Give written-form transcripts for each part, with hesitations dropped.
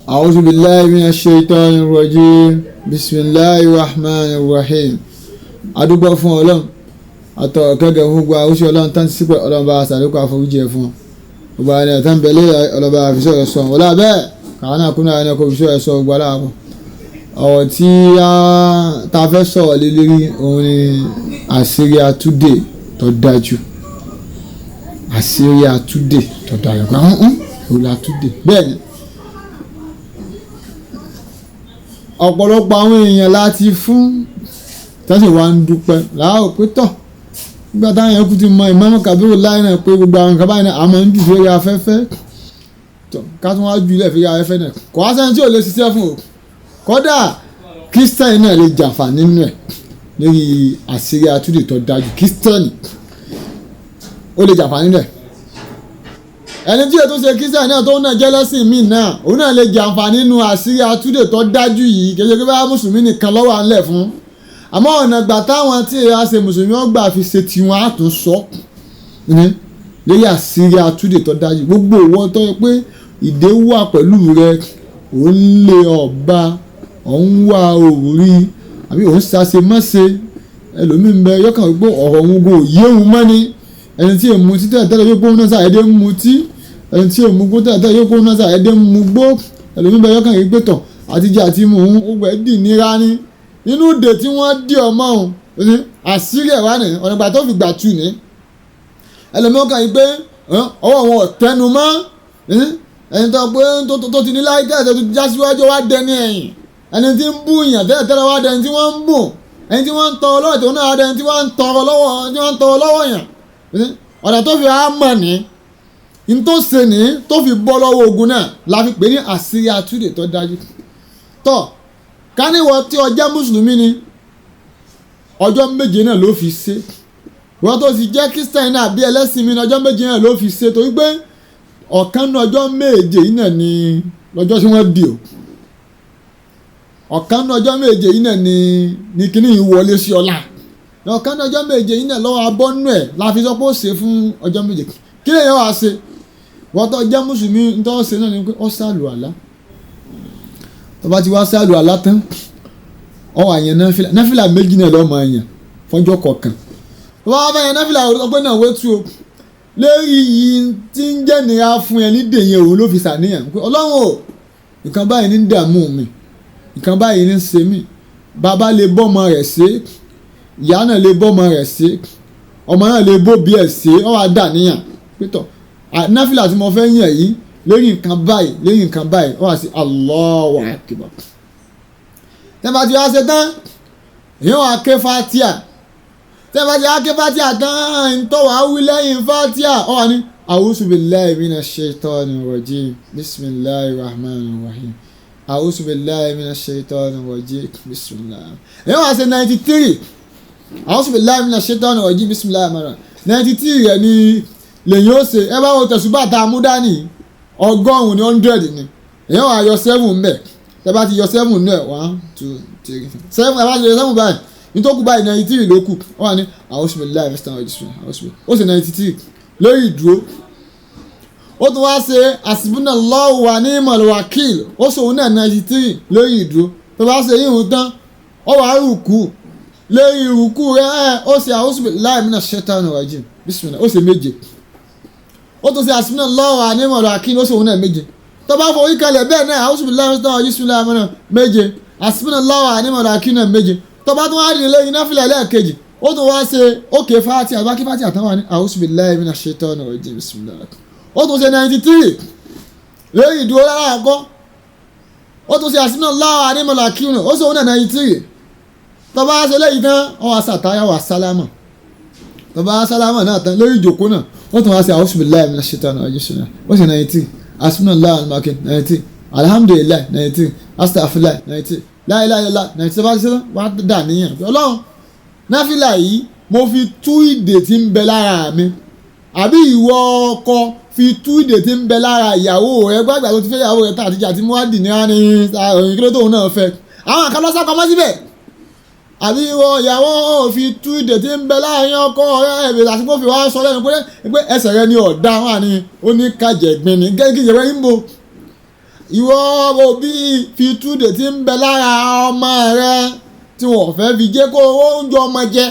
أعوذ بالله من الشيطان الرجيم بسم الله الرحمن الرحيم. Adúgbò fún Ọlọ́run, àtọ̀ kẹ́gẹ́ fún gbogbo àwòṣe Ọlọ́run tán ti sípẹ̀. Ọlọ́run bá aṣàlékún àforíjì ẹ̀ fún ọ. Gbogbo àwọn ẹ̀tàn bẹ̀lẹ́, Ọlọ́run bá àfisọ́ ẹ̀ sọ wọlé abẹ́ kàwọn náà kúnlẹ̀ àwọn ẹ̀kọ́ òfisọ́ ẹ̀ sọ gbogbo aláàbọ̀. Ọ̀rọ̀ tí ta fẹ́ sọ̀rọ̀ lé lérí òun ni àṣírí àtúndè tó dájú. Àṣírí àtúndè tó dájú, òun làtúndè. Bẹ́ẹ̀ ni, ọ̀pọ̀lọpọ̀ àwọn èèyàn láti fún tẹ́sí wa ń dúpẹ́ láàárọ̀ pé tọ̀ nígbà táwọn èèyàn kú ti mọ Ìmáàmù Kabiru láì náà pé gbogbo àwọn nǹkan báyìí náà àmọ́ ń jù sórí afẹ́fẹ́ tọ̀, ká tún wá ju ilẹ̀ fi afẹ́fẹ́ náà. Kò wá sẹ́ni tí ò lè ṣiṣẹ́ fún o. Kódà kírísítẹ́nì náà lè jàǹfààní nínú ẹ̀ lórí àṣírí àtúndì tó dájú. Kírísítẹ́nì ó lè jàǹfààní nínú ẹ̀. Ẹni tí ètò ṣe kírísítẹ́nì náà tó náà jẹ́ lẹ́sìn míì náà, òun náà lè jàǹfààní nínú àṣírí àtúndì tó dájú yìí. Kì í ṣe pé bá mùsùlùmí nìkan ló wà ńlẹ̀ fún, àmọ́ ọ̀nà ìgbà táwọn tí èèyàn ṣe mùsùlùmí ó gbà fi ṣe tiwọn á tún sọ lórí àṣírí àtúndì tó dájú. Gbogbo ìwọ tó yẹ pé ìdè wà pẹ̀lú rẹ, òun lé ọba, òun wá òwúrí àbí òun ṣàṣemọ́ṣe, ẹlòmíín bẹ yọkàn wípé ọ̀rọ̀ òun kò yé òun mọ́ ni. Ẹni tí èmu tí tẹ́lẹ̀ tẹ́lẹ̀ yóò kóhun náà ṣàdédé ń mutí, ẹni tí èmu gbó tẹ́lẹ̀ tẹ́lẹ̀ yóò kóhun náà ṣàdédé ń mu gbó. Ẹlòmíín bẹ yọkàn wípé tọ̀ àtijọ́ àti mu òun gbogbo ẹ̀ dì níra ni nínú ìdè tí wọ́n dì ọmọ òun. Àṣírí ẹ̀ wá ní ọ̀nà ìgbà tó fi gbà tù ní. Ẹlòmíín kàn yí pé ọwọ́ wọn ò tẹnu mọ́. Ẹni tó pé tó ti ní láyé tẹ́lẹ̀ tó ti já síwájú wá dẹni ẹ̀yìn. Ẹni tí ń bú yàn tẹ́lẹ̀ tẹ́lẹ̀ wá dẹni tí wọ́n ń bù. Ẹni tí wọ́n ń tọrọ lọ́wọ́ tó náà dẹni tí wọ́n ń tọrọ lọ́wọ́, tí wọ́n ń tọrọ lọ́wọ́ yàn. Ọ̀nà tó fi wá mọ̀ ní n tó ṣe ní tó fi bọ́ lọ́wọ́ ogun náà la fi pè ní àṣírí àtúndè tó dájú. Tọ́ káníwọ̀ tí ó jẹ́ mùsùlùmí ni ọjọ́ méje náà ló fi ṣe. Wọ́n tó sì jẹ́ kírísítẹ́nì náà bí ẹlẹ́sìn mi ní ọjọ́ méje náà ló fi ṣe, torí pé ọ̀kan ní ọjọ́ méje yìí náà ni lọ́jọ́ tí wọ́n di o. Ọ̀kan ní ọjọ́ méje yìí náà ni kíní yìí wọlé sí ọlá. Ọ̀kan ní ọjọ́ méje yìí náà lọ́wọ́ abọ́nú ẹ̀ la fi sọ pé ó ṣe fún ọjọ́ méje. Kí lèyàn wá ṣe? Wọ́n tó jẹ́ mùsùlùmí ń tọ́ ṣe náà ni pé ó ṣàlù àlá. Tó bá ti wá ṣàlù àlá tán, ó wá yan náfìlà. Náfìlà méjì náà ló máa yàn fọ́jọ́ kọ̀ọ̀kan. Tó bá wá fẹ́ yan náfìlà ọgbẹ́ náà wé tú o. Lérí yìí tí ń jẹ́ nira fún ẹ ní dèyẹn òun ló fi ṣàníyàn pé Ọlọ́run o, nǹkan báyìí ní ń dààmú mi, nǹkan báyìí ní ń ṣe mí. Bàbá lè bọ́mọ rẹ̀ ṣe, ìyá náà lè bọ́mọ rẹ̀ ṣe, ọmọ náà lè bóbi ẹ̀ ṣe, ó wá dàníyàn pé tọ̀ náfìlà tí mo fẹ́ yàn yìí lórí nǹkan báyìí, lórí nǹkan báyìí, ó wá sí Allahu Akbar. Tẹ́ bá ti wá ṣe tán, èèyàn wá ké Fátíà. Tẹ́ bá ti wá ké Fátíà tán, ń tọ́ wá wí lẹ́yìn Fátíà, ó wà ní A'udhu billahi minash shaitani rajim, bismillahir rahmanir rahim. A'udhu billahi minash shaitani rajim, bismillah. Èèyàn wá ṣe 93. A'udhu billahi minash shaitani rajim, bismillahir rahmanir rahim. 93 rẹ̀ ni lèyìn ó ṣe. Ẹ bá wo tẹ̀sùbà tá a mú dání, 100 ní 100 ni. Èèyàn wá yọ 7 mbẹ̀. Tẹ́ bá ti yọ 7 náà, 1 2 3 7, ẹ bá ti yọ 7 báyìí, nítòkù báyìí 93 ló kù. Ó wà ní A'udhu billahi minash shaitani rajim, ó ṣe 93 lórí ìdúró. Ó tún wá ṣe hasbunallahu wa ni'mal wakil, ó ṣe òun náà 93 lórí ìdúró. Tó bá ṣe yíhun tán, ó wá rùkú. Lórí ìrùkú rẹ̀, ó ṣe a'udhu billahi minash shaitani rajim, bismillah, ó ṣe méje. Ó tún ṣe hasbunallahu wa ni'mal wakil, ó ṣe òun náà méje. Tó bá forí kalẹ̀ bẹ́ẹ̀ náà, a'udhu billahi minash shaitani rajim, bismillah méje, hasbunallahu wa ni'mal wakil náà méje. Tó bá tún wá dìde lórí náfìlà lẹ́ẹ̀kejì, ó tún wá ṣe ókè Fátíà, àbá kí Fátíà tán wà ní a'udhu billahi minash shaitani rajim, bismillah. Ó tún ṣe 93 lórí ìdúró lára àkọ́. Ó tún ṣe hasbunallahu wa ni'mal wakil, ó ṣe òun náà 93. Tó bá ṣe léyìí tán, ó wá sàtáyà wá sálámà. Tó bá sálámà náà tán lórí ìjòkó náà, ó tún wá ṣe a'udhu billahi minash shaitani rajim, ó ṣe 93, hasbunallahu wa ni'mal wakil 93, alhamdulillah 93, astaghfirullah 93, la ilaha illallah 93. Bá ṣe wá dà níyàn Ọlọ́run, náfìlà yìí mo fi tú ìdè tí ń bẹ lára mi, àbí ìwọ ọkọ fi tú ìdè tí ń bẹ lára ìyàwó rẹ. Gbàgbà tó ti fẹ́ ìyàwó rẹ tá àtijọ́ àti muwadi ní wá ní òyìn kí ló tóun náà fẹ́ àwọn kan lọ́sàkọ́ pamọ́ síbẹ̀, àbí ìwọ ìyàwó fi tú ìdè tí ń bẹ láàrin ọkọ rẹ. Ẹ̀bẹ̀ àti kó fi wá sọ lẹ́nu pé ẹsẹ̀ rẹ ni ọ̀dà wà ní oníkàjẹ̀gbin ní gẹ́gẹ́ ìjẹ̀wẹ́ ń bo. Ìwọ òbí fi túdè tí ń bẹ lára ọmọ rẹ tí wọ́n fẹ́ fi jẹ́ kó oúnjẹ ọmọ jẹ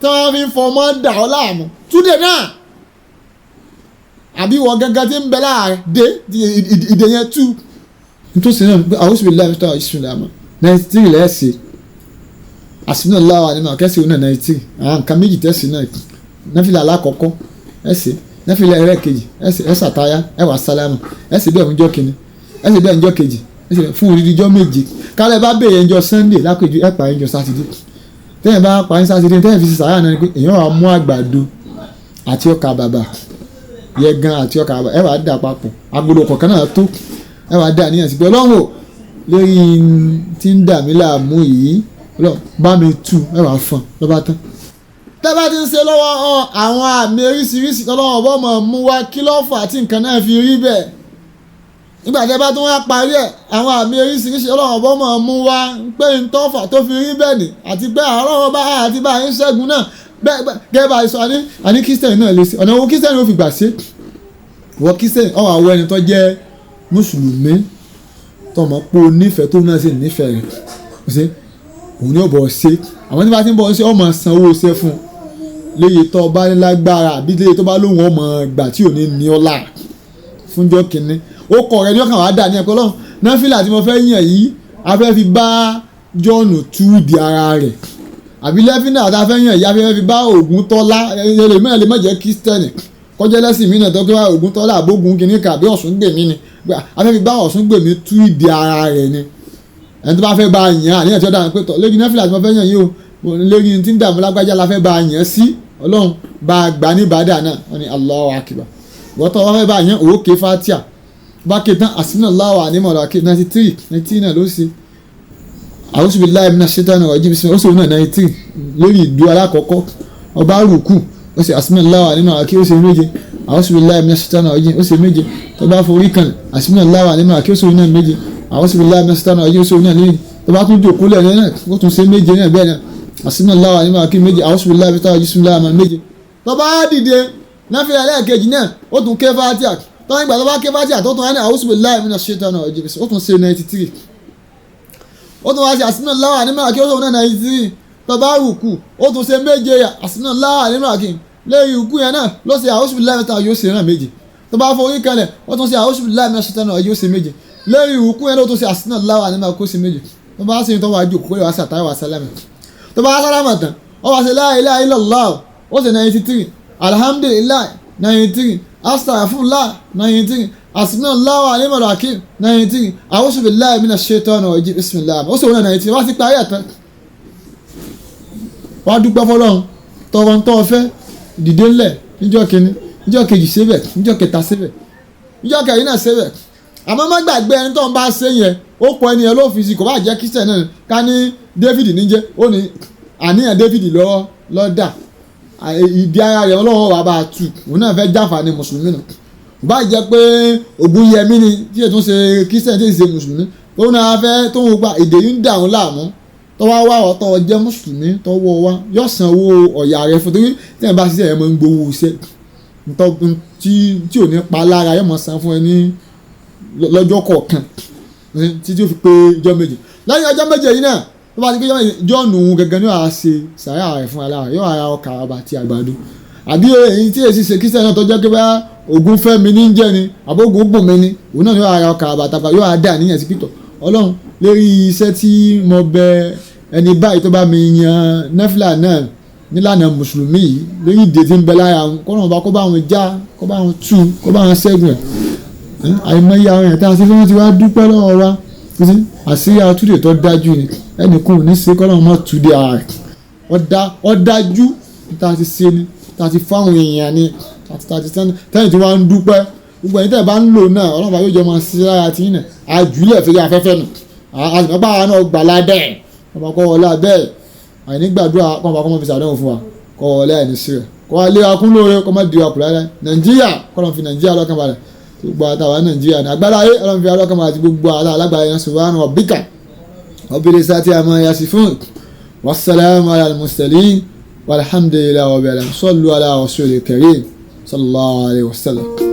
tí wọ́n fi fọmọ dà ọ́ láàmú túdè náà àbí ìwọ gangan tí ń bẹ lára rẹ dé ìdè yẹn tú. Nítòsí náà àwọn oṣù bíi láìpẹ́ ìṣúná àmọ́ 93 lẹ́ẹ̀sì àsìnà láwa nínú àkẹ́sì òun náà 93 àwọn nǹkan méjì tẹ̀sí náà náfìlà alákọ̀ọ́kọ́ ẹ̀sì náfìlà ẹlẹ́ẹ̀kejì ẹ̀sì ẹ̀sàtáyà ẹ̀wà sálámù ẹ̀sì bẹ́ẹ̀ fúnjọ́ kìíní ẹ̀sì bẹ́ẹ̀ fúnjọ́ kejì ẹ̀sì fún odidi jọ́ méje. Kálẹ̀ bá béèrè ẹnjọ́ Sunday lápèjú ẹ̀ parí ẹnjọ́ Sátidé. Tẹ́yìn bá parí Sátidé tẹ́yìn fi ṣe sàárà náà ni pé èèyàn wà mú àgbàdo àti ọkà bàbà yẹgan àti ọkà bàbà ẹ̀ wà dà papọ̀ agolo kọ̀ọ̀kan náà tó ẹ̀ wà dà níyàn sí pé Ọlọ́run ò lórí tí ń dà mí láàmú yìí Ọlọ́run bá mi tú ẹ wàá fọn lọ́ba tán. Tẹ́bá ti ń ṣe lọ́wọ́ àwọn àmì oríṣiríṣi tọ́lọ́wọ́ bọ́ mọ̀ mú wá kí ló fà tí nǹkan náà fi rí bẹ́ẹ̀. Nígbà tẹ́bá tún wá parí ẹ̀ àwọn àmì oríṣiríṣi tọ́lọ́wọ́ bọ́ mọ̀ mú wá pé ń tọ́fà tó fi rí bẹ́ẹ̀ ni àti pé àárọ̀ bá àti bá ń ṣẹ́gun náà bẹ́ẹ̀ gẹ́gẹ́ bá a sọ àní kírísítẹ̀nì náà lè ṣe ọ̀nà owó kírísítẹ̀nì ó fi gbà ṣe. Wọ́n kírísítẹ̀nì ọ̀wọ́ àwọn ẹni tó jẹ́ mùsùlùmí tọmọ pé o nífẹ̀ẹ́ tó náà sì nífẹ̀ẹ́ rẹ̀ òun ni ó bọ̀ ṣe. Àwọn tí bá ti ń bọ̀ ṣe ọmọ san owó ṣe fún un léyìí tó bá ní lágbára àbí léyìí tó bá lóhùn ọmọ gbà tí ò ní ní ọlá fúnjọ́ kínní. Ó kọ̀ rẹ ní ọkàn wàá dà ní ẹ̀kọ́ lọ́hùn náfìlà tí mo fẹ́ yàn yìí a fẹ́ fi bá Jọ́ọ̀nù tú ìdí ara rẹ̀ àbí lẹ́fínà tá a fẹ́ yàn yìí a fẹ́ fi bá Ògúntọ́lá ẹlòmíràn lè má jẹ́ kírísítẹ́nì kọjá lẹ́sìn mí náà tó kí wá Ògúntọ́lá àbógun kìíní kàbí Ọ̀ṣungbèmí ni a fẹ́ fi bá Ọ̀ṣungbèmí tú ìdí ara rẹ̀ ni. Ẹni tó bá fẹ́ bá yàn àníyàn tí ó dára pé tọ́ lórí náfìlà tí mo fẹ́ yàn yìí o lórí tí ń dààmú lágbájá la fẹ́ bá yàn sí Ọlọ́run bá a gbà ní ìbàdà náà wọ́n ní Allahu Akbar. Wọ́n tọ́ wọ́n fẹ́ bá yàn òwò ké fatia bá ké tán àsínà láwà ní mọ̀lá ké 93 93 náà ló ṣe a'udhu billahi minash shaitani rajim ó sì náà 93 lórí ìdú alákọ̀ọ́kọ́ ọba rùkù ó sì àsínà láwà ní mọ̀lá ké ó ṣe méje a'udhu billahi minash shaitani rajim ó ṣe méje tó bá forí kan àsínà láwà ní mọ̀lá ké ó ṣe náà méje a'udhu billahi minash shaitani rajim ó ṣe náà méje tó bá tún jòkó lẹ̀ náà ó tún ṣe méje náà bẹ́ẹ̀ náà àsínà láwà ní mọ̀lá ké méje a'udhu billahi minash shaitani rajim méje tó bá dìde náfìlà ẹlẹ́ẹ̀kejì náà ó tún ké Fátíà tó ń gbà tó bá ké Fátíà tó tún wá ní a'udhu billahi minash shaitani rajim ó tún ṣe 93 ó tún wá ṣe àsínà láwà ní mọ̀lá ké ó tún náà 93 tó bá rùkù ó tún ṣe méje àsínà láwà ní mọ̀lá ké lẹ́yìn ìkú yẹn náà ló ṣe a'udhu billahi minash shaitani yóò ṣe náà méje tó bá forí kanlẹ̀ ó tún ṣe a'udhu billahi minash shaitani yóò ṣe méje lẹ́yìn ìkú yẹn ló tún ṣe àsínà láwà ní mọ̀lá ké ó ṣe méje tó bá ṣe tó wá jókòó wá ṣe àtàwà sálámà tó bá sálámà tán ó wá ṣe la ilaha illallah ó ṣe 93 alhamdulillah 93 astaghfirullah 93 hasbunallahu wa ni'mal wakeel 93 a'udhu billahi minash shaitani rajim bismillah ó sì wọ́n 93 wá sí parí ẹ̀tàn wá dúpẹ́ fọlọ́run tọrọ ń tọ́ ọ fẹ́ dìde ńlẹ̀ níjọ́ kìíní níjọ́ kejì síbẹ̀ níjọ́ kẹta síbẹ̀ níjọ́ kẹrin náà síbẹ̀ àmọ́ má gbàgbé ẹni tó ń bá ṣe yẹn ó kọ ẹni yẹn lọ́fíìsì kò bá jẹ́ kírísítẹ̀ náà ká ní David níjẹ́ ó ní àníyàn David lọ́ọ́ dà ìdí ara rẹ̀ ọlọ́wọ́ wà bá a tù òun náà fẹ́ jàǹfààní mùsùlùmí nù kò bá jẹ́ pé Ògúnyẹmí ni tí ètò ń ṣe kírísítẹ̀ tí èsì ṣe mùsùlùmí tóun náà fẹ́ tóun gba èdè yìí ń dà òun láàmú tọ́wọ́ wá ọ̀tọ̀ jẹ́ mùsùlùmí tọ́wọ́ wá yóò san owó ọ̀yà rẹ̀ fún torí tí ẹ̀ bá ṣiṣẹ́ ẹ̀ máa ń gbowó iṣẹ́ tí ò ní pa lára yóò máa san fún ẹ ní lọ́jọ́ kọ̀ọ̀kan títí ó fi pé ọjọ́ méje lẹ́yìn ọjọ́ méje yìí náà tó bá ti pé jọ́ọ̀nù òun gangan ni yóò ṣe sàárà rẹ̀ fún alára yóò ra ọkà ọba àti àgbàdo àbí èyí tí èsì ṣe kírísítẹ̀ náà tó jẹ́ pé bá Ògún fẹ́mi ní jẹ́ ni àbógun bùn mi ni òun náà yóò ra ọkà ọba àtàgbà yóò dà níyàn sí pítọ̀ Ọlọ́run lérí iṣẹ́ tí mo bẹ ẹni báyìí tó bá mi yan nẹ́fìlà náà nílànà mùsùlùmí yìí lórí ìdè tí ń bẹ lára wọn kọ́ lọ́nà kó bá wọn já kó bá wọn tú kó bá wọn ṣẹ́gun ẹ̀ àìmọye àwọn èèyàn tá a ṣe fún wọn ti wá dúpẹ́ lọ́wọ́ wa àṣírí àtúndè tó dájú ni ẹnìkan ò ní ṣe kọ́ lọ́nà mọ́ túndé ara rẹ̀ ó dájú tá a ti ṣe ni tá a ti fáwọn èèyàn ni àti tẹ́yìn tí wọ́n ń dúpẹ́ gbogbo ẹ̀yin tẹ́ ẹ bá ń lò náà Ọlọ́run bá yóò jọ máa ṣe lára tí yín náà àjùlẹ̀ fi afẹ́fẹ́ nù àtìmọ́pá náà gbà ládẹ́ ọba kọ́ wọlé abẹ́ àìní gbàdúrà kọ́ ọba kọ́ mọ́ fi sàdéhùn fún wa kọ́ wọlé àìní sí rẹ̀ kọ́ wa lé akún lóore kọ́ má di wa kù láyé Nàìjíríà kọ́ lọ́n fi Nàìjíríà lọ́kàn balẹ̀ gbogbo àtàwọn Nàìjíríà ní agbára ayé ọlọ́run fi alọ́kàn balẹ̀ àti gbogbo àtàwọn alágbára yẹn subhana rabbika rabbil izzati amma yasifun wassalamu ala al-mursalin walhamdulillahi rabbil alamin sallu ala rasulil karim sallallahu alayhi wa sallam.